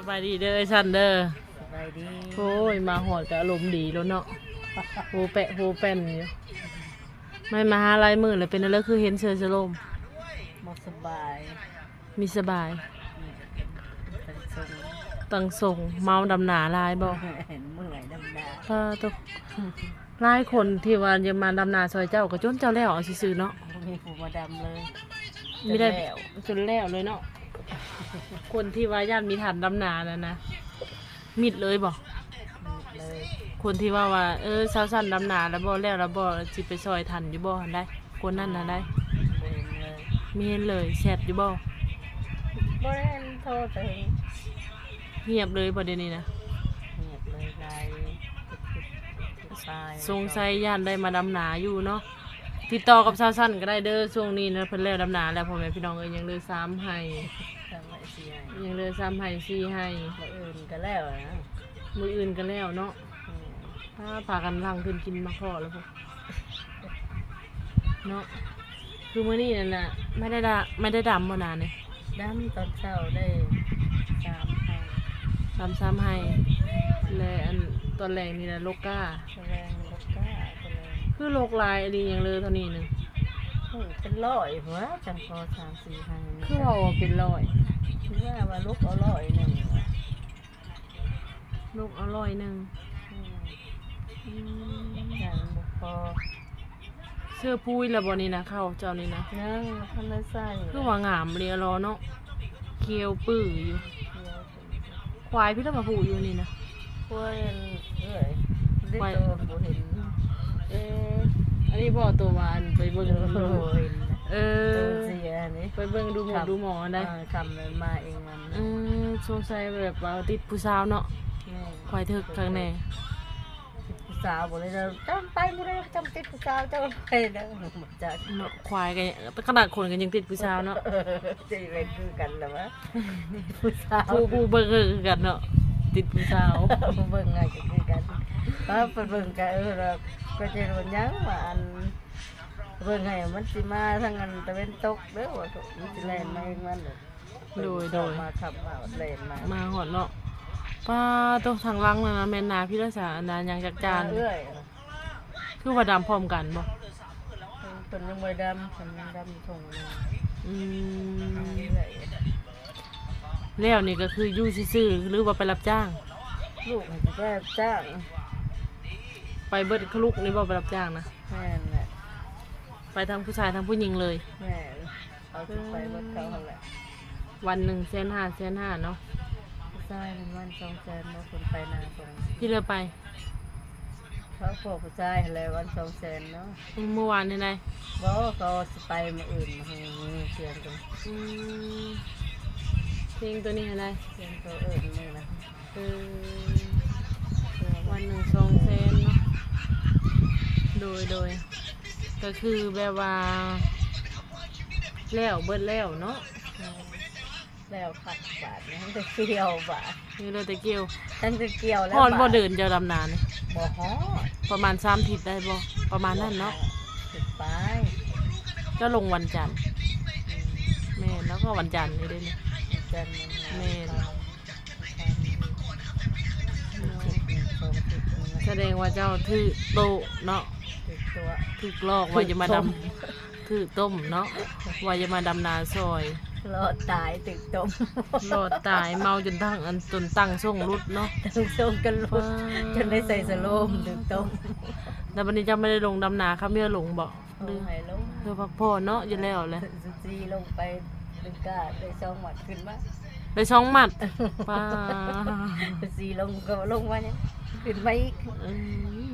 ສະບາຍດີເດີ ເອື້ອຍສັນເດີ. ສະບາຍດີ. ໂອ້ຍ ມາຮອດກໍອາລົມດີໂລດເນາະ ໂຮແປະໂຮແປ້ນຢູ່. ມາ ມາຫາຫຼາຍມື້ແລ້ວ ເປັນແນວໃດ ຄືເຫັນເສື້ອສະໂລມ? ບໍ່ສະບາຍ. ມີສະບາຍ. ອືມ ຕັ້ງຊົງ ຕັ້ງຊົງ. ເມົາດຳນາຫຼາຍບໍ່? ເມື່ອຍດຳນາ. ປາໂຕ ຫຼາຍຄົນທີ່ວ່າຢາກມາດຳນາຊ່ອຍເຈົ້າ ກໍຈົນເຈົ້າແລ້ວເອົາຊື່ໆເນາະ. ບໍ່ມີຜູ້ມາດຳເລີຍ. ມີແຕ່ ຈົນແລ້ວ ຈົນແລ້ວເລີຍເນາະ. ຄົນທີ່ວ່າຢ້ານມີທ່ານດຳນານັ້ນນະ ມິດເລີຍບໍ່? ມິດເລີຍ. ຄົນທີ່ວ່າ ວ່າ ເອີ ສາວສັນດຳນາແລ້ວບໍ່ ແລ້ວ ແລ້ວບໍ່ ຊິໄປຊ່ອຍທັນຢູ່ບໍ່ຫັ້ນໃດ໋ ຄົນນັ້ນຫັ້ນໃດ໋? ບໍ່ເຫັນເລີຍ. ມີເຫັນເລີຍ. ແຊັດຢູ່ບໍ່? ບໍ່ໄດ້ໂທເຖິງ. ງຽບເລີຍບໍ່ດຽວນີ້ນະ? ງຽບເລີຍ. ຫຼາຍ ສົງໄສຢ້ານໄດ້ມາດຳນາຢູ່ເນາະ. ຕິດຕໍ່ກັບສາວສັນກໍໄດ້ເດີ. ຊ່ວງນີ້ນະ ເພິ່ນແລ້ວດຳນາແລ້ວ ພໍ່ແມ່ພີ່ນ້ອງເອີຍ. ຍັງເຫຼືອສາມໄຮ່ ສາມໄຮ່ສີ່ໄຮ່ ຍັງເຫຼືອສາມໄຮ່ສີ່ໄຮ່. ມື້ອື່ນກໍແລ້ວນະ. ມື້ອື່ນກໍແລ້ວເນາະ. ອືມ ພາ ພາກັນຫຼັ່ງຂຶ້ນກິນໝາກເພາະແລ້ວພຸ້ນເນາະ. ຄືມື້ນີ້ນັ້ນນະ ໄມ່ໄດ້ດະ ໄມ່ໄດ້ດຳບໍ່ນານີ້? ດຳຕອນເຊົ້າໄດ້ສາມໄຮ່ ດຳສາມໄຮ່ ແລະ ອັນຕອນແລງນີ້ລະລົກກ້າ. ຕອນແລງລົກກ້າ ຕອນແລງ. ຄືລົກຫຼາຍອີ່ຫຼີ. ຍັງເຫຼືອເທົ່ານີ້ໜຶ່ງ. ໂອ້ ເປັນຮ້ອຍພຸ້ນ ຈັ່ງພໍສາມສີ່ໄຮ່. ຄືເວົ້າວ່າເປັນຮ້ອຍ ຄືວ່າ ວ່າລົກເອົາຮ້ອຍໜຶ່ງ. ລົກເອົາຮ້ອຍໜຶ່ງ. ອືມ ອືມ ຍັງບໍ່ພໍ. ເຊື້ອປຸຍແລ້ວບໍ່ນີ້ນະ ເຂົ້າເຈົ້ານີ້ນະ? ຍັງ ບໍ່ທັນໄດ້ໃສ່. ຄືວ່າງາມເລີຍເນາະ ຂຽວປຶ້ຍຢູ່. ຂຽວປຶ້ຍ. ຄວາຍພີ້ລະມາຜູກຢູ່ນີ້ນະ. ຄວາຍ ເອີຍ ຄວາຍ ບໍ່ເຫັນ. ເອີ ອັນນີ້ບໍ່ ໂຕວ່າອັນໄປເບິ່ງ ໂຕເຫັນ. ເອີ ໂຕເສຍນີ້ ໄປເບິ່ງດູໝໍ ເອີ ດູໝໍໄດ໋. ເອີ ຄ່ຳມາເອງ. ອືມ ສົງໄສແບບວ່າຕິດຜູ້ສາວເນາະ. ແມ່ນ. ຄວາຍຖືກຄັກແນ່. ຕິດຜູ້ສາວບໍ່ເລີຍ. ເຈົ້າໄປບໍ່ໄດ້ ເຈົ້າຕິດຜູ້ສາວ ເຈົ້າໄປເດີ. ຈັກເນາະ ຄວາຍກໍ ແຕ່ຂະໜາດຄົນກໍຍັງຕິດຜູ້ສາວເນາະ. ເອີ ຈະແມ່ນຄືກັນລະວະ ຕິດຜູ້ສາວ. ຜູ້ ຜູ້ເບິ່ງກໍຄືກັນເນາະ ຕິດຜູ້ສາວ. ຜູ້ເບິ່ງກໍຄືກັນ. ເອີ ເພິ່ນເບິ່ງກໍ ເອີ ກໍຈະໂດນຫຍັງວ່າ ອັນ ເບິ່ງໃຫ້ມັນຊິມາທາງອັນຕາເວັນຕົກເດີ ວ່າມັນຊິແລ່ນມາເອງມັນ. ໂດຍ ໂດຍ. ມາຄັບມາແລ່ນມາ ມາຮອດເນາະ. ປາໂຕ ທາງຫຼັງນັ້ນນະແມ່ນນາພີ້ລະສາ ນາຫຍັງຈັກຈານ. ເອື້ອຍ ຄືວ່າດຳພ້ອມກັນບໍ່? ເພິ່ນຍັງບໍ່ໄດ້ດຳ ເພິ່ນຍັງດຳຢູ່ທົ່ງໜຶ່ງ. ອືມ ເອື້ອຍ. ແລ້ວນີ້ກໍຄືຢູ່ຊື່ໆ ຫຼືວ່າໄປຮັບຈ້າງ? ລູກໃຫ້ໄປຮັບຈ້າງ. ໄປເບິດຄູ່ລູກນີ້ບໍ່ ໄປຮັບຈ້າງນະ? ແມ່ນແຫຼະ. ໄປທັງຜູ້ຊາຍທັງຜູ້ຍິງເລີຍ? ແມ່ນ. ເຂົາຊິໄປເບິດເຂົາຫັ້ນແຫຼະ. ວັນໜຶ່ງແສນຫ້າ ແສນຫ້າເນາະ. ຜູ້ຊາຍເພິ່ນວັນສອງແສນເນາະ ເພິ່ນໄປນາສອງ. ທີ່ເຫຼືອໄປ ເຂົາພວກຜູ້ຊາຍຫັ້ນແຫຼະ ວັນສອງແສນເນາະ. ມື້ວານນີ້ໃດ໋? ບໍ່ ເຂົາຊິໄປມື້ອື່ນ ມື້ ມື້ທ່ຽງກັນ. ອືມ ເພງໂຕນີ້ຫັ້ນໃດ໋? ພຽງໂຕເອີ້ນມື້ນະ. ເອີ ວັນໜຶ່ງສອງແສນເນາະ. ໂດຍ ໂດຍ. ກໍຄືແບບວ່າແລ້ວເບິດແລ້ວເນາະ. ແລ້ວຄັກບາດນີ້ ຍັງແຕ່ກ່ຽວບາດ. ຍັງເຫຼືອແຕ່ກ່ຽວ ຍັງແຕ່ກ່ຽວແລ້ວ. ຮອດບໍ່ເດີນເຈົ້າດຳນານີ້? ບໍ່ຮອດ. ປະມານສາມທິດໄດ້ບໍ່? ປະມານນັ້ນເນາະ. ສິບປາຍ. ເຈົ້າລົງວັນຈັນ. ອືມ ແມ່ນ ແລ້ວກໍວັນຈັນນີ້ເດ້ນີ້. ວັນຈັນ. ແມ່ນ. ສະແດງວ່າເຈົ້າຖືກໂຕະເນາະ. ຖືກໂຕະ ຖືກຫຼອກວ່າຈະມາດຳ ຖືກຕົ້ມເນາະ ວ່າຈະມາດຳນາຊ່ອຍ. ລອດຕາຍ ຖືກຕົ້ມ ລອດຕາຍ ເມົາຈົນທັງອັນ ຈົນຕັ້ງຊົງຫຼຸດເນາະ. ຕັ້ງຊົງກໍຫຼຸດ ອ່າ ຈົນໄດ້ໃສ່ສະໂລມ ຖືກຕົ້ມ. ແລ້ວບັດນີ້ເຈົ້າບໍ່ໄດ້ລົງດຳນາ ຄຳເມືອລົງບໍ່? ເອີ ໃຫ້ລົງ ເພື່ອພັກຜ່ອນເນາະ ຢູ່ແລ້ວແຫຼະ. ຊິລົງໄປ ໄດ້ສອງມັດ ຂຶ້ນມາ ໄດ້ສອງມັດ. ປ້າ ຊິລົງກໍລົງມາຫຍັງ ຂຶ້ນມາອີກ. ອື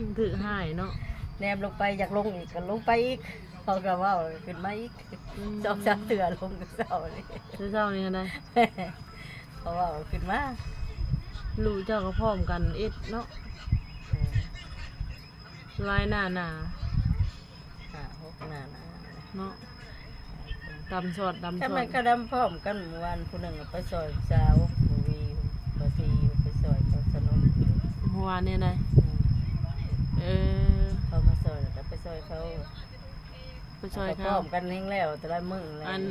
ມ ຖືກຮ້າຍເນາະ. ແນມລົງໄປ ຢາກລົງອີກ ກໍລົງໄປອີກ ເຂົາກໍເວົ້າ ຂຶ້ນມາອີກ. ອືມ ສອງສາມເທື່ອ ລົງແຕ່ເຊົ້ານີ້ ແຕ່ເຊົ້ານີ້ຫັ້ນນະ ເຂົາເວົ້າ ຂຶ້ນມາ. ລູກເຈົ້າກໍພ້ອມກັນເຮັດເນາະ. ເອີ ຫຼາຍໜ້າໜາ ຫ້າຫົກໜ້າໜາເນາະ. ດຳຊອດ ດຳຊອດ. ຖ້າແມ່ນເຂົາດຳພ້ອມກັນ ມື້ວານຜູ້ໜຶ່ງໄປຊ່ອຍສາວ ບໍ່ວີ ບໍ່ຊີ ໄປຊ່ອຍເຂົາສະໜຸກ. ມື້ວານນີ້ນະ? ອືມ ເອີ ເຂົາມາຊ່ອຍ ແລ້ວກໍໄປຊ່ອຍເຂົາ ໄປຊ່ອຍເຂົາ ພ້ອມກັນແຮງແລ້ວ ແຕ່ລະມື້ແລ້ວ. ອັນ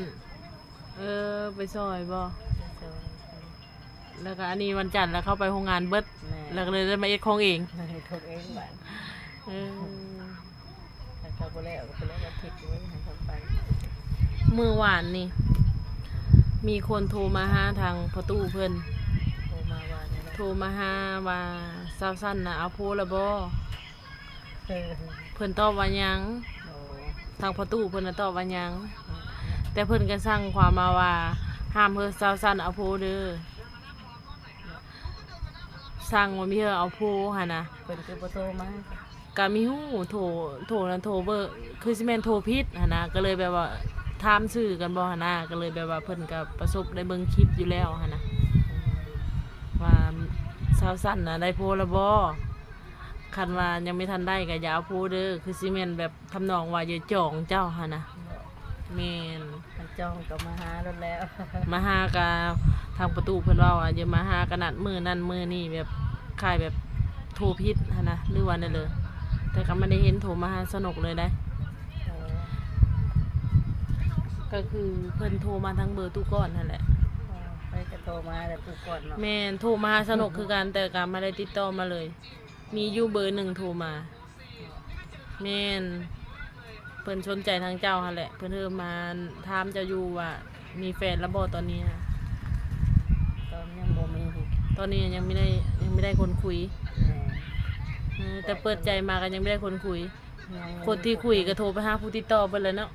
ເອີ ໄປຊ່ອຍບໍ່? ໄປຊ່ອຍ. ແລ້ວກໍອັນນີ້ວັນຈັນ ແລ້ວເຂົ້າໄປໂຮງງານເບິດ ແມ່ນ ແລ້ວກໍເລີຍໄດ້ມາເຮັດຂອງເອງ ເຮັດຂອງເອງບາດ ເອີ ແລ້ວກໍບໍ່ແລ້ວ ກໍບໍ່ແລ້ວ ອາທິດຢູ່ໃຫ້ເຂົາໄປ. ມື້ວານນີ້ ມີຄົນໂທມາຫາທາງພໍ່ຕູ້ເພິ່ນ ໂທມາວ່າແນວໃດ? ໂທມາຫາວ່າ ສາວສັນນະເອົາຜົວແລ້ວບໍ່? ເອີ ເພິ່ນຕອບວ່າຍັງ. ໂອ້ ທາງພໍ່ຕູ້ເພິ່ນນະຕອບວ່າຍັງ ແຕ່ເພິ່ນກໍສັ່ງຄວາມມາວ່າ ຫ້າມເຮີສາວສັນເອົາຜົວເດີ ສັ່ງວ່າມີເຮີເອົາຜົວຫັ້ນນະ. ເພິ່ນຄືບໍ່ໂທມາ? ກະມີຮູ້ ໂທ ໂທນັ້ນໂທເບີ ຄືຊິແມ່ນໂທຜິດຫັ້ນນະ ກໍເລີຍແບບວ່າຖາມຊື່ກັນບໍ່ຫັ້ນນະ ກໍເລີຍແບບວ່າເພິ່ນກໍປະສົບໄດ້ເບິ່ງຄລິບຢູ່ແລ້ວຫັ້ນນະ ວ່າສາວສັນນະໄດ້ຜົວແລ້ວບໍ່? ຄັນວ່າຍັງບໍ່ທັນໄດ້ກໍຢ່າເອົາຜົວເດີ ຄືຊິແມ່ນແບບທຳນອງວ່າຢ່າຈອງເຈົ້າຫັ້ນນະ. ແມ່ນ ຄັນຈອງກໍມາຫາໂລດແລ້ວ ມາຫາກະ ທາງປະຕູເພິ່ນເວົ້າວ່າຢ່າມາຫາ ກະນັດມື້ນັ້ນມື້ນີ້ ແບບຄ້າຍແບບໂທຜິດຫັ້ນນະ ຫຼືວ່າແນວໃດ ແຕ່ກໍບໍ່ໄດ້ເຫັນໂທມາຫາສະໜົກເລີຍໄດ໋. ອໍ ກໍຄືເພິ່ນໂທມາທາງເບີຕູ້ກ່ອນຫັ້ນແຫຼະ. ອໍ ໄປກໍໂທມາແລ້ວຕູ້ກ່ອນເນາະ. ແມ່ນ ໂທມາຫາສະໜົກຄືກັນ ແຕ່ກໍບໍ່ໄດ້ຕິດຕໍ່ມາເລີຍ. ມີຢູ່ເບີໜຶ່ງໂທມາ. ແມ່ນ ເພິ່ນສົນໃຈທາງເຈົ້າຫັ້ນແຫຼະ ເພິ່ນເລີ່ມມາຖາມເຈົ້າຢູ່ວ່າມີແຟນແລ້ວບໍ່ຕອນນີ້ນະ? ຕອນຍັງບໍ່ມີ ຕອນນີ້ຍັງບໍ່ໄດ້ ຍັງບໍ່ໄດ້ຄົນຄຸຍ. ແມ່ນ ເອີ ແຕ່ເປີດໃຈມາກໍຍັງບໍ່ໄດ້ຄົນຄຸຍ. ຍັງ ຄົນທີ່ຄຸຍກໍໂທໄປຫາຜູ້ຕິດຕໍ່ເບິດແລ້ວເນາະ.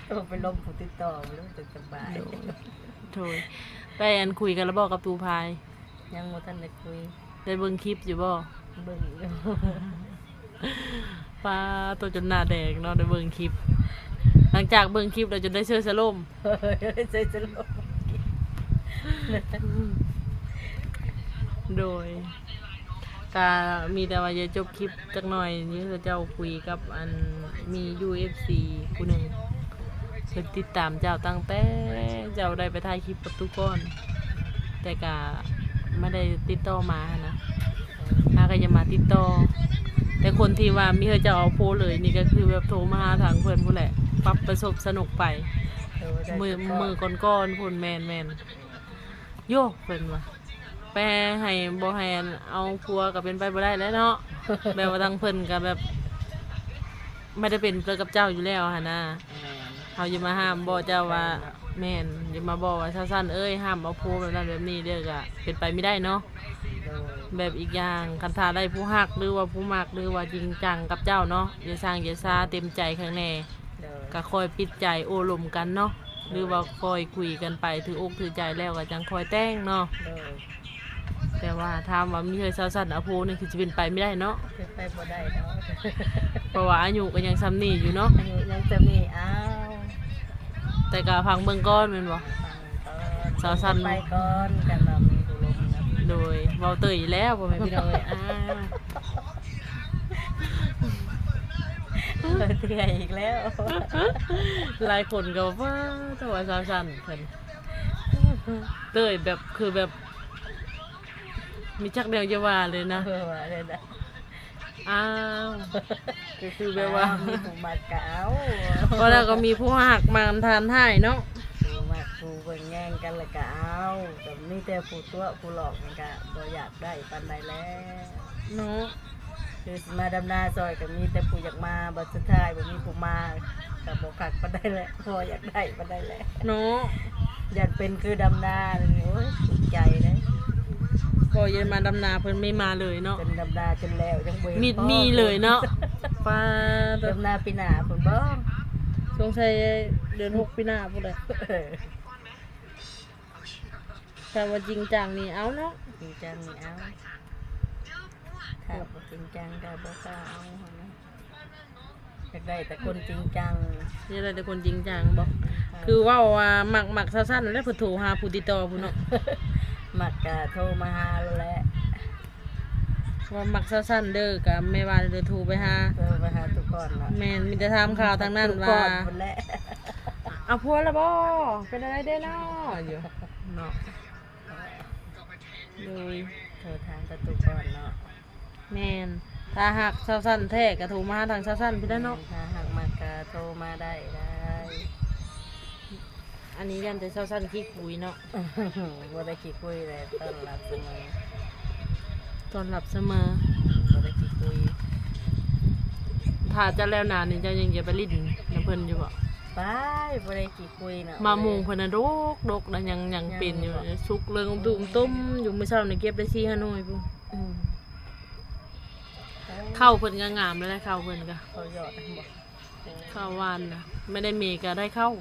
ໂທໄປລົມຜູ້ຕິດຕໍ່ເລີຍ ຈັ່ງສະບາຍ. ໂດຍ ໂດຍ ໄດ້ອັນຄຸຍກັນແລ້ວບໍ່ກັບຕູພາຍ? ຍັງບໍ່ທັນໄດ້ຄຸຍ. ໄດ້ເບິ່ງຄລິບຢູ່ບໍ່? ເບິ່ງຢູ່. ປ້າໂຕ ຈົນໜ້າແດງເນາະ ໄດ້ເບິ່ງຄລິບ. ຫຼັງຈາກເບິ່ງຄລິບແລ້ວຈົນໄດ້ເຊີສະໂລມ. ເຊີສະໂລມ. ໂດຍ. ກະມີແຕ່ວ່າຈະຈົບຄລິບຈັກໜ່ອຍ ນີ້ຄືເຈົ້າຄຸຍກັບອັນມີ ຢູເອັຟຊີ ຜູ້ໜຶ່ງ ເພິ່ນຕິດຕາມເຈົ້າຕັ້ງແຕ່ເຈົ້າໄດ້ໄປຖ່າຍຄລິບກັບຕູກ່ອນ ແຕ່ກະບໍ່ໄດ້ຕິດຕໍ່ມາຫັ້ນນະ ຫາກະຢ່າມາຕິດຕໍ່. ແຕ່ຄົນທີ່ວ່າມີເຮີເຈົ້າເອົາໂພເລີຍນີ້ ກະຄືແບບໂທມາຫາທາງເພິ່ນພຸ້ນແຫຼະ ປັບປະສົບສະໜົກໄປ ມື້ ມື້ກ່ອນໆພຸ້ນ. ແມ່ນໆ. ໂຍ ເພິ່ນວ່າ ໄປໃຫ້ ບໍ່ໃຫ້ອັນເອົາຜົວກໍເປັນໄປບໍ່ໄດ້ແຫຼະເນາະ ແບບວ່າທາງເພິ່ນກໍແບບ ບໍ່ໄດ້ເປັນເລີຍກັບເຈົ້າຢູ່ແລ້ວຫັ້ນນະ. ແມ່ນ ເຮົາຢ່າມາຫ້າມບອກເຈົ້າວ່າ ແມ່ນ ຢ່າມາບອກວ່າ ຊາວສັນເອີຍ ຫ້າມເອົາຜົວແບບນັ້ນແບບນີ້ເດີ ກໍເປັນໄປບໍ່ໄດ້ເນາະ. ໂດຍ ແບບອີກຢ່າງ ຄັນຖ້າໄດ້ຜູ້ຮັກ ຫຼືວ່າຜູ້ມັກ ຫຼືວ່າຈິງຈັງກັບເຈົ້າເນາະ ຢ່າຊ່າງຢ່າຊາ ເຕັມໃຈຂ້າງແນ່. ໂດຍ ກໍຄ່ອຍປິດໃຈໂອ້ລົມກັນເນາະ ຫຼືວ່າຄ່ອຍຄຸຍກັນໄປ ຖືອົກຖືໃຈແລ້ວກໍຈັ່ງຄ່ອຍແຕ່ງເນາະ. ໂດຍ ແຕ່ວ່າຖາມວ່າມີເຮີຊາວສັນເອົາໂພນີ້ ຄືຊິເປັນໄປບໍ່ໄດ້ເນາະ ເປັນໄປບໍ່ໄດ້ດອກ ເພາະວ່າອາຍຸກໍຍັງສ່ຳນີ້ຢູ່ເນາະ ອາຍຸຍັງສ່ຳນີ້. ອ້າວ ແຕ່ກໍຟັງເບິ່ງກ່ອນແມ່ນບໍ່? ຟັງກ່ອນ ຊາວສັນໄປກ່ອນ ກັນວ່າມີຜູ້ລົມນຳ. ໂດຍ ເວົ້າເຕີຍອີກແລ້ວ ພໍ່ແມ່ພີ່ນ້ອງເອີຍ ອ້າ ເຕືອຍອີກແລ້ວ. ຫຼາຍຄົນກໍວ່າ ໂທ້ ວ່າຊາວສັນເພິ່ນເຕີຍແບບ ຄືແບບ ມີຈັກແນວຈະວ່າເລີຍນະ. ເອີ ວ່າເລີຍນະ. ອ້າວ ກໍຄືແບບວ່າ ອ້າວ ມີຜູ້ມັກກໍເອົາ ວ່າແລ້ວກໍມີຜູ້ຮັກມາທານໃຫ້ເນາະ ຜູ້ມັກຜູ້ເບິ່ງແຍງກັນລະກໍເອົາ ກໍມີແຕ່ຜູ້ຕົວະຜູ້ຫຼອກ ມັນກໍບໍ່ຢາກໄດ້ປານໃດແລ້ວເນາະ. ຄືຊິມາດຳນາຊ່ອຍກໍມີແຕ່ຜູ້ຢາກມາ ບັດສຸດທ້າຍບໍ່ມີຜູ້ມາ ກໍບໍ່ຄັກປານໃດແຫຼະ ບໍ່ຢາກໄດ້ປານໃດແຫຼະເນາະ. ຢ້ານເປັນຄືດຳນານີ້ ໂອ້ຍ ທຸກໃຈເດ້. ບໍ່ ຢ່າມາດຳນາເພິ່ນໄມ່ມາເລີຍເນາະ ເປັນດຳນາຈົນແລ້ວຍັງບໍ່ເຫັນມີດມີເລີຍເນາະ. ປ້າ ດຳນາປີໜ້າພຸ້ນບໍ່? ສົງໄສເດືອນຫົກປີໜ້າພຸ້ນແຫຼະ. ເອີ ຖ້າວ່າຈິງຈັງນີ້ເອົາເນາະ ຈິງຈັງນີ້ເອົາ ຖ້າບໍ່ຈິງຈັງກໍບໍ່ກ້າເອົາຫັ້ນນະ. ຢາກໄດ້ແຕ່ຄົນຈິງຈັງ ຢາກໄດ້ແຕ່ຄົນຈິງຈັງບໍ? ເອີ ຄືເວົ້າວ່າມັກ ມັກຊາວສັນແລ້ວ ເພິ່ນໂທຫາຜູ້ຕິດຕໍ່ພຸ້ນເນາະ. ມັກກະໂທມາຫາໂລດແຫຼະ ວ່າມັກຊາວສັນເດີ ກະແມ່ວ່າເດີ ໂທໄປຫາ ໂທໄປຫາຕຸກອນເນາະ. ແມ່ນ ມີແຕ່ຖາມຂ່າວທາງນັ້ນວ່າ ຕຸກອນພຸ້ນແຫຼະ ເອົາຜົວແລ້ວບໍ? ເປັນແນວໃດເດເນາະ ຢູ່ເນາະ. ໂດຍ ໂທຖາມແຕ່ຕຸກອນເນາະ. ແມ່ນ ຖ້າຫາກຊາວສັນແທ້ກໍໂທມາຫາທາງຊາວສັນພຸ້ນແຫຼະເນາະ. ແມ່ນ ຖ້າຫາກມັກກໍໂທມາໄດ້ ໄດ້. ອັນນີ້ຢ້ານແຕ່ຊາວຊັ້ນຂີ້ຄຸຍເນາະ. ບໍ່ໄດ້ຂີ້ຄຸຍເລີຍ ຕ້ອນຮັບສະເໝີ ຕ້ອນຮັບສະເໝີ ບໍ່ໄດ້ຂີ້ຄຸຍ. ຖ້າຈະແລ້ວນານີ້ ເຈົ້າຍັງຈະໄປຫຼິ້ນນຳເພິ່ນຢູ່ບໍ່? ໄປ ບໍ່ໄດ້ຂີ້ຄຸຍເນາະ. ມະມ່ວງເພິ່ນນະດົກໆ ນະ ຍັງ ຍັງເປັນຢູ່ ຍັງບໍ່ ສຸກເລິງຕຸ້ມໆຢູ່. ມື້ເຊົ້ານີ້ເກັບໄດ້ສີ່ຫ້າໜ່ວຍພຸ້ນ. ອືມ ເຂົ້າເພິ່ນກໍງາມແລ້ວນະ ເຂົ້າເພິ່ນກໍ ເຂົ້າຍອດຫັ້ນບໍ່? ເຂົ້າຫວານນະ ແມ່ນໄດ້ເມກະໄດ້ເຂົ້າ.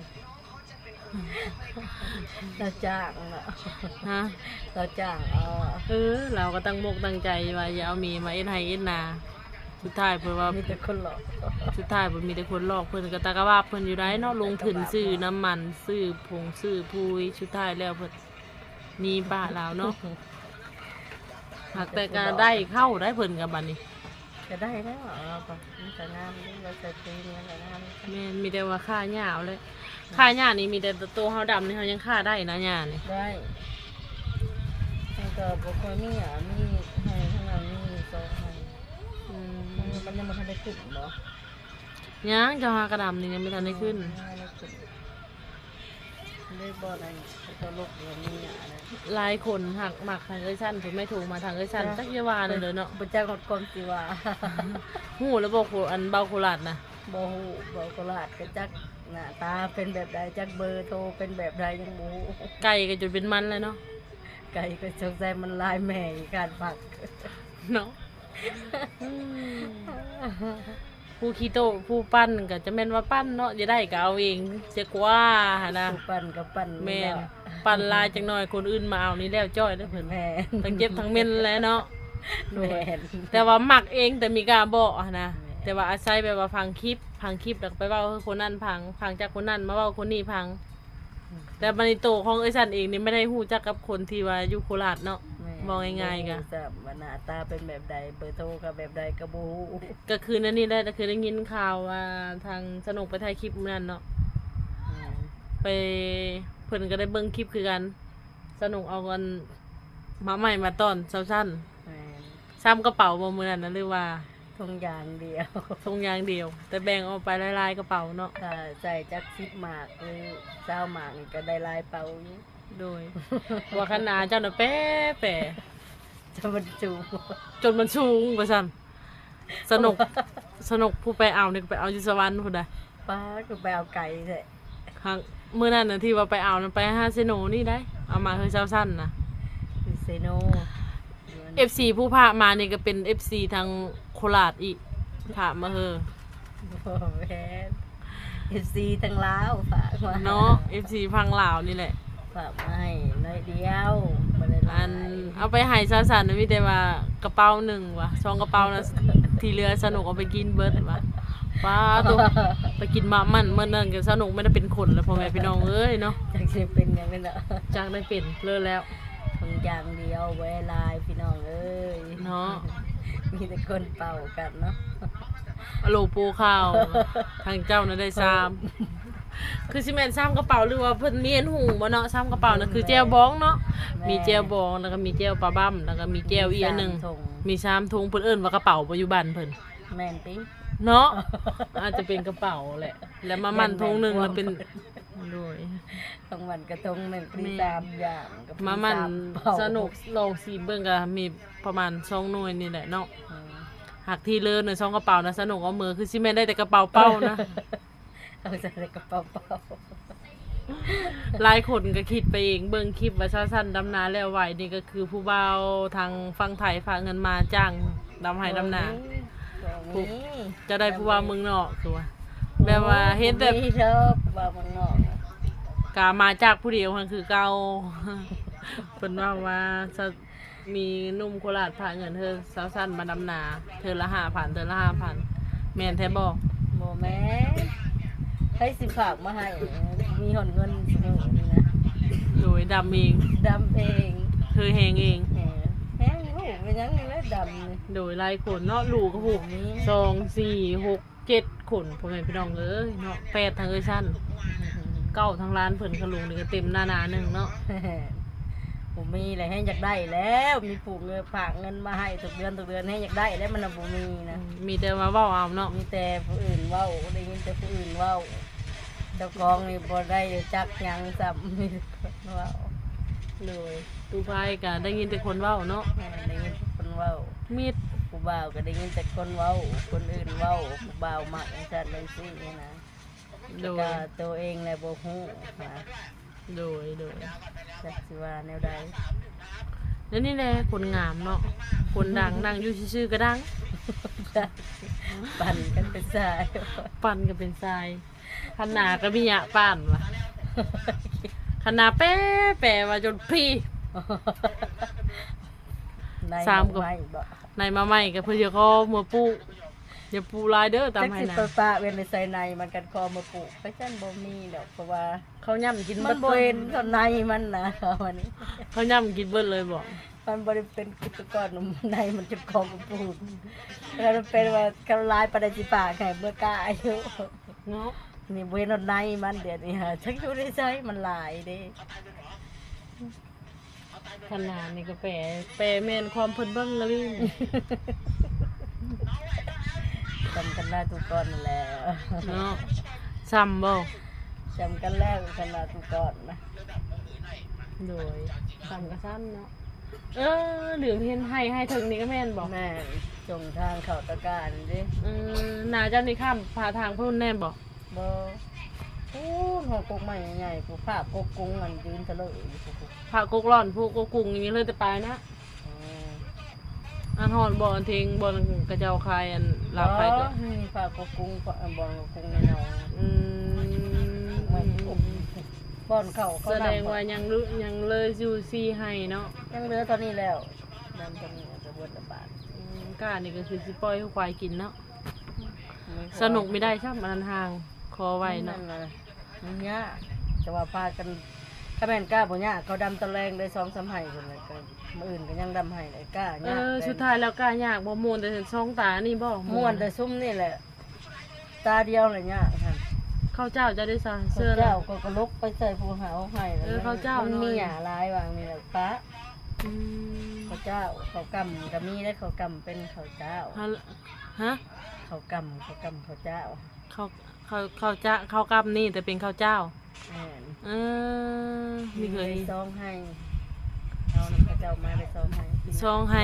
ລາວຈ້າງເນາະ. ຮະ? ລາວຈ້າງເອົາ. ເອີ ລາວກໍຕັ້ງມົກຕັ້ງໃຈວ່າຈະເອົາເມມາເຮັດໄຮ່ເຮັດນາ. ສຸດທ້າຍເພິ່ນວ່າ ມີແຕ່ຄົນຫຼອກ ສຸດທ້າຍເພິ່ນມີແຕ່ຄົນຫຼອກ. ເພິ່ນກໍຕາກະບາບເພິ່ນຢູ່ໄດ໋ເນາະ ລົງທຶນຊື້ນ້ຳມັນ ຊື້ຜົງຊື້ປຸ໋ຍ ສຸດທ້າຍແລ້ວເພິ່ນໜີປ້າລາວເນາະ. ຫາກແຕ່ກໍໄດ້ເຂົ້າໄດ໋ເພິ່ນກໍບັດນີ້. ກໍໄດ້ແລ້ວ ເອົາກໍ ມັນກໍງາມຢູ່ ວ່າໃສ່ປຸ໋ຍມັນກໍງາມ. ແມ່ນ ມີແຕ່ວ່າຂ້າຫຍ້າເອົາແຫຼະ. ອືມ ຂ້າຫຍ້ານີ້ມີແຕ່ໂຕເຮົາດຳນີ້ ເຮົາຍັງຂ້າໄດ້ນະຫຍ້ານີ້. ໄດ້ ມັນກໍບໍ່ຄ່ອຍມີຫຍ້າ ມີໄຮ່ທາງນັ້ນມີສອງໄຮ່. ອືມ ມັນ ມັນຍັງບໍ່ທັນໄດ້ຂຶ້ນບໍ່? ຍັງ ເຈົ້າຫາກະດຳນີ້ຍັງບໍ່ທັນໄດ້ຂຶ້ນ. ອືມ ຍັງບໍ່ທັນໄດ້ຂຶ້ນ. ເລີຍບໍ່ນັ້ນ ເຂົາເຈົ້າລົກເດືອນນີ້ຫຍັງນະ. ຫຼາຍຄົນຫາກມັກທາງເອື້ອຍຊັ້ນ ເພິ່ນໄມ່ໂທມາທາງເອື້ອຍຊັ້ນ ຈັກຊິວ່າແນວໃດເນາະ. ບໍ່ຈັກຮອດຄວາມຊິວ່າ. ຮູ້ແລ້ວບໍ່ ໂຄ ອັນເວົ້າໂຄລາດນະ? ບໍ່ຮູ້ ເວົ້າໂຄລາດກໍຈັກໜ້າຕາເປັນແບບໃດ ຈັກເບີໂທເປັນແບບໃດ ຍັງບໍ່ຮູ້. ໄກ່ກໍຈົນເປັນມັນແລ້ວເນາະ. ໄກ່ກໍສົງໄສມັນລາຍແມ່ອີກການພັກເນາະ. ອືມ ຜູ້ຂີ້ໂຕະຜູ້ປັ່ນກໍຈະແມ່ນວ່າປັ່ນເນາະ ຢາກໄດ້ກໍເອົາເອງເສຍກວ່າຫັ້ນນະ. ຜູ້ປັ່ນກໍປັ່ນ. ແມ່ນ ແລ້ວ ປັ່ນຫຼາຍຈັກໜ້ອຍຄົນອື່ນມາເອົານີ້ແລ້ວຈ້ອຍເດີເພິ່ນ. ແມ່ນ ທັງເຈັບທັງເໝັນແຫຼະເນາະ. ແມ່ນ ແຕ່ວ່າມັກເອງແຕ່ມີກ້າເບາະຫັ້ນນະ. ແມ່ນ ແຕ່ວ່າອາໄສແບບວ່າຟັງຄລິບ ຟັງຄລິບແລ້ວກໍໄປເວົ້າໃຫ້ຄົນນັ້ນຟັງ ຟັງຈາກຄົນນັ້ນມາເວົ້າຄົນນີ້ຟັງ. ແຕ່ບັດນີ້ໂຕຂອງເອື້ອຍສັນເອງນີ້ ບໍ່ໄດ້ຮູ້ຈັກກັບຄົນທີ່ວ່າຢູ່ໂຄລາດເນາະ. ແມ່ນ ເວົ້າງ່າຍໆ ບໍ່ຮູ້ ກໍ ຈຳວ່າໜ້າຕາເປັນແບບໃດ ເບີໂທກໍແບບໃດກໍບໍ່ຮູ້. ກໍຄືແນວນີ້ແຫຼະ ກໍຄືໄດ້ຍິນຂ່າວວ່າທາງສະໜຸກໄປຖ່າຍຄລິບມື້ນັ້ນເນາະ. ແມ່ນ ໄປ ເພິ່ນກໍໄດ້ເບິ່ງຄລິບຄືກັນ. ສະໜຸກເອົາອັນໝາກໄມ້ມາຕ້ອນຊາວຊັ້ນ. ແມ່ນ ຊາມກະເປົາບໍ່ມື້ນັ້ນນະ ຫຼືວ່າ? ຖົງຢາງດຽວ ຖົງຢາງດຽວ ແຕ່ແບ່ງອອກໄປຫຼາຍໆກະເປົາເນາະ. ຖ້າໃສ່ຈັກສິບໝາກ ຫຼື ຊາວໝາກນີ້ກໍໄດ້ຫຼາຍເປົາຢູ່. ໂດຍ ວ່າຄັນອາເຈົ້ານະແປ ແປ ຈົນມັນສູງ ຈົນມັນສູງວ່າຊັ້ນ. ສະໜຸກ ສະໜຸກຜູ້ໄປເອົານີ້ ໄປເອົາຢູ່ສະຫວັນພຸ້ນໃດ໋. ປ້າ ຄືໄປເອົາໄກແທ້. ຄັ້ງມື້ນັ້ນນະ ທີ່ວ່າໄປເອົານະ ໄປຫາເຊໂນນີ້ໃດ໋ ເອົາມາເຮືອນຊາວຊັ້ນນະ ຢູ່ເຊໂນ. ເອັຟຊີຜູ້ພາກມານີ້ກໍເປັນເອັຟຊີທາງໂຄລາດອີກ ພາກມາເຮີ. ບໍ່ແມ່ນ ເອັຟຊີທາງລາວພາກມາເນາະ. ເອັຟຊີຝັ່ງລາວນີ້ແຫຼະ ຝາກມາໃຫ້ໜ້ອຍດຽວ ບໍ່ໄດ້ຫຼາຍ. ອັນເອົາໄປໃຫ້ຊາວສັນນະ ມີແຕ່ວ່າກະເປົາໜຶ່ງວ່າ ສອງກະເປົານະ ທີ່ເຫຼືອສະໜຸກເອົາໄປກິນເບິດວ່າ. ປ້າໂຕ ໄປກິນໝາກມັນມື້ນັ້ນກໍສະໜຸກໄມ່ໄດ້ເປັນຄົນແລ້ວ ພໍ່ແມ່ພີ່ນ້ອງເອີຍເນາະ. ຈັກຊິເປັນຫຍັງແລ້ວເນາະ ຈັກໄດ້ເປັນເລີແລ້ວ. ຖົງຢາງດຽວ ບໍ່ໄດ້ຫຼາຍພີ່ນ້ອງເອີຍເນາະ. ມີແຕ່ຄົນເປົ່າກັນເນາະ. ອາໂລໂປຂ່າວ ທາງເຈົ້ານະໄດ້ຊາມ ຄືຊິແມ່ນຊາມກະເປົາ ຫຼືວ່າເພິ່ນມີອັນຫຸ່ງບໍ່ເນາະ? ຊາມກະເປົານະ ຄືແຈ່ວບອງເນາະ. ແມ່ນ ມີແຈ່ວບອງ ແລ້ວກໍມີແຈ່ວປາບ້ຳ ແລ້ວກໍມີແຈ່ວອີກອັນໜຶ່ງ ມີສາມຖົງ ມີສາມຖົງ. ເພິ່ນເອີ້ນວ່າກະເປົາບໍ່ຢູ່ບ້ານເພິ່ນ? ແມ່ນຕິເນາະ ອາດຈະເປັນກະເປົາແຫຼະ. ແລ້ວໝາກມັນຖົງໜຶ່ງ ແລ້ວເປັນ ໂດຍ ຂອງມັນກະຖົງໜຶ່ງມີສາມຢ່າງ ໝາກມັນສະໜຸກລອງຊີມເບິ່ງ ກະມີປະມານສອງໜ່ວຍນີ້ແຫຼະເນາະ. ອືມ ຫາກທີ່ເລີນະ ສອງກະເປົານະ ສະໜຸກເອົາເມືອ ຄືຊິແມ່ນໄດ້ແຕ່ກະເປົາເປົ່ານະ. ເອົາໃສ່ກະເປົາເປົ່າ. ຫຼາຍຄົນກໍຄິດໄປເອງ ເບິ່ງຄລິບວ່າຊາວສັນດຳນາແລ້ວໄວ ນີ້ກໍຄືຜູ້ບ່າວທາງຝັ່ງໄທຝາກເງິນມາຈ້າງດຳໄຮ່ດຳນາ. ບໍ່ມີ ບໍ່ມີ. ເຈົ້າໄດ້ຜູ້ບ່າວເມືອງນອກຄືວ່າ ແບບວ່າເຫັນແບບ ບໍ່ມີດອກຜູ້ບ່າວເມືອງນອກ ກະມາຈາກຜູ້ດຽວຫັ້ນຄືເກົ່າ. ເພິ່ນເວົ້າວ່າ ມີໜຸ່ມໂຄລາດຝາກເງິນເທື່ອຊາວຊັ້ນມາດຳນາ ເທື່ອລະຫ້າພັນ ເທື່ອລະຫ້າພັນ ແມ່ນແທ້ບໍ່? ບໍ່ແມ່ນ ໃຜຊິຝາກມາໃຫ້ ມີຮອດເງິນຊິເອົານີ້ນະ. ໂດຍ ດຳເອງ ດຳເອງ ເຮີແຮງເອງ ແຮງ ແຮງ ຮູ້ເປັນຫຍັງນີ້ແຫຼະດຳນີ້. ໂດຍ ຫຼາຍຄົນເນາະ ຮູ້ກໍຮູ້ ມີ ສອງ ສີ່ ຫົກ ເຈັດຄົນ ພໍ່ແມ່ພີ່ນ້ອງເອີຍເນາະ. ແປດທາງເອື້ອຍຊັ້ນ ເກົ້າທາງຫຼານເພິ່ນ ຂະລຸງນີ້ກໍເຕັມໜ້າໆໜຶ່ງເນາະ. ບໍ່ມີແລ້ວ ແຮງຢາກໄດ້ແລ້ວ ມີຜູ້ເງິນຝາກເງິນມາໃຫ້ທຸກເດືອນ ທຸກເດືອນ ແຮງຢາກໄດ້ແລ້ວ ມັນນະບໍ່ມີນະ. ອືມ ມີແຕ່ວ່າເວົ້າເອົາເນາະ ມີແຕ່ຜູ້ອື່ນເວົ້າ ໄດ້ຍິນແຕ່ຜູ້ອື່ນເວົ້າ. ເຈົ້າຂອງນີ້ບໍ່ໄດ້ຈັກຫຍັງຊ້ຳ ມີແຕ່ຄົນເວົ້າ. ໂດຍ ຕູ້ພາຍກະໄດ້ຍິນແຕ່ຄົນເວົ້າເນາະ. ແມ່ນ ໄດ້ຍິນແຕ່ຄົນເວົ້າ ມີດ ຜູ້ບ່າວກະໄດ້ຍິນແຕ່ຄົນເວົ້າ ຄົນອື່ນເວົ້າ ຜູ້ບ່າວມັກຈັ່ງຊັ້ນຈັ່ງຊີ້ນະ. ໂດຍ ແຕ່ກະໂຕເອງແຫຼະບໍ່ຮູ້ນະ. ໂດຍ ໂດຍ ຈັກຊິວ່າແນວໃດ. ແນວນີ້ແຫຼະ ຄົນງາມເນາະ ຄົນດັງ ນັ່ງຢູ່ຊື່ໆກະດັງ ປັ່ນກັນເປັນຊາຍ ປັ່ນກັນເປັນຊາຍ. ຄັນໜ້າກະມີຍະປານວ່າ ຄັນໜ້າແປໆວ່າຈົນພີ້ ໃນ ສາມ ມາໃໝ່ບໍ? ໃນມາໃໝ່ກະເພິ່ນຢາກຂໍເມືອປູກ ຢ່າປູກຫຼາຍເດີຕາມໄຮ່ນາ. ຈັກຊິໄປປະເວັນໄປໃສ່ໃນມັນກັນຂໍເມືອປູກ ໄປຊັ້ນບໍ່ມີດອກ ເພາະວ່າເຂົາຫຍ້ຳກິນ ມັນບໍ່ເຫັນເທົ່າໃນມັນນະ ເຂົາຫຍ້ຳກິນເບິດເລີຍ. ເຂົາຫຍ້ຳກິນເບິດເລີຍບໍ? ມັນບໍ່ໄດ້ເປັນກິດຕະກອນໃນມັນຈະຂໍເມືອປູກ ແລ້ວເປັນວ່າເຂົາຫຼາຍປານໃດຊິຝາກໃຫ້ເມືອກາຢູ່ເນາະ. ນີ້ບໍ່ເຫັນຮອດໃນມັນ ດຽວນີ້ຫາຈັກຢູ່ໃນໃສ ມັນຫຼາຍເດ້. ຄັນໜ້ານີ້ກະແປ ແປແມ່ນຄວາມເພິ່ນເບິ່ງລະວິ ສ່ຳຄັນໜ້າຕູກອນຫັ້ນແຫຼະເນາະ. ສ່ຳບໍ? ສ່ຳກັນແລ້ວ ຄັນໜ້າຕູກອນນະ. ໂດຍ ສ່ຳກະສ່ຳເນາະ. ເອີ ລືມເຫັນໄຮ່ ໄຮ່ເທິງນີ້ກະແມ່ນບໍ? ແມ່ນ ຈົງທາງເຂົ້າຕະການີ້ເດ້. ເອີ ໜ້າເຈົ້ານີ້ຂ້າມພາທາງພຸ້ນແມ່ນບໍ? ບໍ່ ພຸ້ນ ຮອດກົກໄມ້ໃຫຍ່ໆ ພຸ້ນ ພາກົກກຸງອັນຢືນຕະເລີຢູ່ພຸ້ນ. ພາກົກລ້ອນ ພວກກົກກຸງນີ້ເລີຍແຕ່ປາຍນະ. ເອີ ອັນຮອດບ່ອນເທິງ ບ່ອນເຂົາເຈົ້າຂາຍອັນລາບໄປກະ ມີພາກົກກຸງ ບ່ອນກົກກຸງໃນໜອງ. ອືມ ບໍ່ອນເຂົາ ສະແດງວ່າຍັງ ຍັງເລີຍຢູ່ສີ່ໄຮ່ເນາະ. ຍັງເຫຼືອເທົ່ານີ້ແລ້ວ ດຳເທົ່ານີ້ກະເບິດລະບາດ. ອືມ ກ້ານີ້ກະຄືຊິປ່ອຍໃຫ້ຄວາຍກິນເນາະ. ສະໜຸກມີໄດ້ຊ້ຳ ອັນນັ້ນຫ່າງ ຂໍໄວ້ເນາະ. ມັນຍາກ ແຕ່ວ່າພາກັນ ຄັນແມ່ນກ້າບໍ່ຍາກ ເຂົາດຳຕອນແລງໄດ້ສອງສາມໄຮ່ພຸ້ນແຫຼະ ກະມື້ອື່ນກະຍັງດຳໄຮ່ໄດ້. ກ້າຍາກ. ເອີ ສຸດທ້າຍແລ້ວກ້າຍາກບໍ່? ມ່ວນແຕ່ສອງຕານີ້ບໍ? ມ່ວນແຕ່ຊຸມນີ້ແຫຼະ ຕາດຽວແຫຼະຍາກຫັ້ນ. ເຂົ້າເຈົ້າເຈົ້າໄດ້ສາ ເຊື່ອແລ້ວ ເຂົ້າເຈົ້າກະລົກໄປໃສ່ພູເຮົາໄຮ່. ເອີ ເຂົ້າເຈົ້າ ມັນມີຫຍ້າຫຼາຍຫວ່າງນີ້ແຫຼະປະ. ອືມ ເຂົ້າເຈົ້າ ເຂົ້າກ້ຳກະມີເດ້ ເຂົ້າກ້ຳເປັນເຂົ້າເຈົ້າ. ຮະ? ເຂົ້າກ້ຳ ເຂົ້າກ້ຳ ເຂົ້າເຈົ້າ ເຂົ້າ ເຂົ້າ ເຂົ້າຈະ ເຂົ້າກ້ຳນີ້ແຕ່ເປັນເຂົ້າເຈົ້າ. ແມ່ນ. ເອີ ມີເຄີຍ ໄດ້ສອງໄຮ່ ເອົານຳເຂົາເຈົ້າມາໄດ້ສອງໄຮ່. ສອງໄຮ່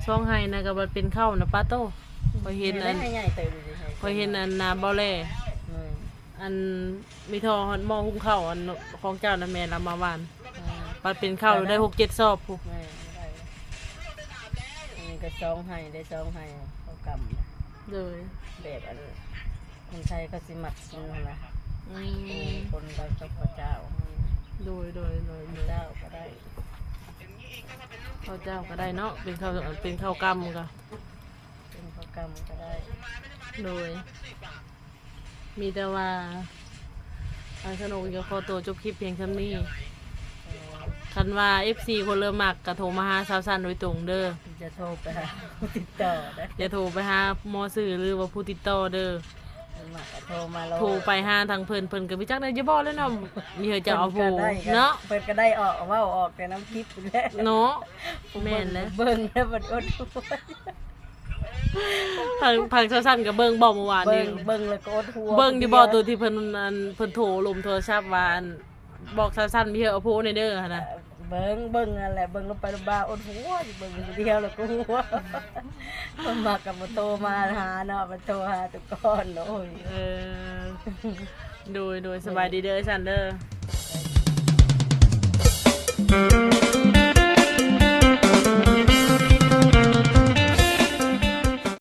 ສອງໄຮ່ນະ ກະວ່າເປັນເຂົ້ານະ ປາໂຕ. ຂ້ອຍເຫັນອັນ ຂ້ອຍເຫັນອັນນາບໍ່ແລ ອັນມີທໍ່ຮອດໝໍ້ຫຸງເຂົ້າ ອັນຂອງເຈົ້ານະ ແມ່ນລາວມາຫວ່ານ ອືມ ບັດເປັນເຂົ້າໄດ້ຫົກເຈັດສອບພຸ້ນ. ແມ່ນ ໄດ້ ອັນນີ້ກະສອງໄຮ່ ໄດ້ສອງໄຮ່ ເຂົ້າກ້ຳ. ໂດຍ ແບບອັນ ຄົນໄທເຂົາຊິມັກກິນຫັ້ນນະ. ອືມ ຄົນລາວກັບເຂົ້າເຈົ້າ. ໂດຍ ໂດຍ ໂດຍ ໂດຍ ເຈົ້າກະໄດ້ ເຂົ້າເຈົ້າກະໄດ້ເນາະ ເປັນເຂົ້າ ເປັນເຂົ້າກ້ຳກະ ເປັນເຂົ້າກ້ຳກະໄດ້. ໂດຍ ມີແຕ່ວ່າ ທາງສະໜຸກກະຂໍໂຕຈົບຄລິບພຽງສ່ຳນີ້. ເອີ ຄັນວ່າເອັຟຊີຄົນເລີ່ມມັກກະໂທມາຫາສາວສັນໂດຍຕົງເດີ. ຢ່າໂທໄປຫາຜູ້ຕິດຕໍ່ເດີ ຢ່າໂທໄປຫາໝໍຊື່ ຫຼືວ່າຜູ້ຕິດຕໍ່ເດີ. ມັກກະໂທມາໂລດ ໂທໄປຫາທາງເພິ່ນ ເພິ່ນກະບໍ່ຈັກໄດ້ ຢ່າບອກແລ້ວເນາະ. ມີເຂົາເຈົ້າເອົາຜູ້ເນາະ ເພິ່ນກະໄດ້ອອກ ເວົ້າອອກແຕ່ນຳຄລິບແຫຼະເນາະ. ແມ່ນແຫຼະ ເບິ່ງແລ້ວມັນອົດຫົວ ທາງ ທາງສາວສັນກະເບິ່ງບໍ ມື້ວານນີ້ ເບິ່ງ ເບິ່ງແລ້ວກະອົດຫົວ. ເບິ່ງຢູ່ບໍ ໂຕທີ່ເພິ່ນ ອັນ ເພິ່ນໂທລົມໂທລະສັບວ່າ ອັນ ບອກສາວສັນມີເຮີເອົາຜູ້ແດ່ເດີຫັ້ນນະ. ເບິ່ງ ເບິ່ງຫັ້ນແຫຼະ ເບິ່ງລົງໄປລົງມາອົດຫົວ ເບິ່ງຜູ້ດຽວແລ້ວກະຫົວ. ມັກກະບໍ່ໂທມາຫາເນາະ ໄປໂທຫາຕຸກອນ. ໂອ້ຍ ເອີ ໂດຍ ໂດຍ ສະບາຍດີເດີ ສາວສັນເດີ.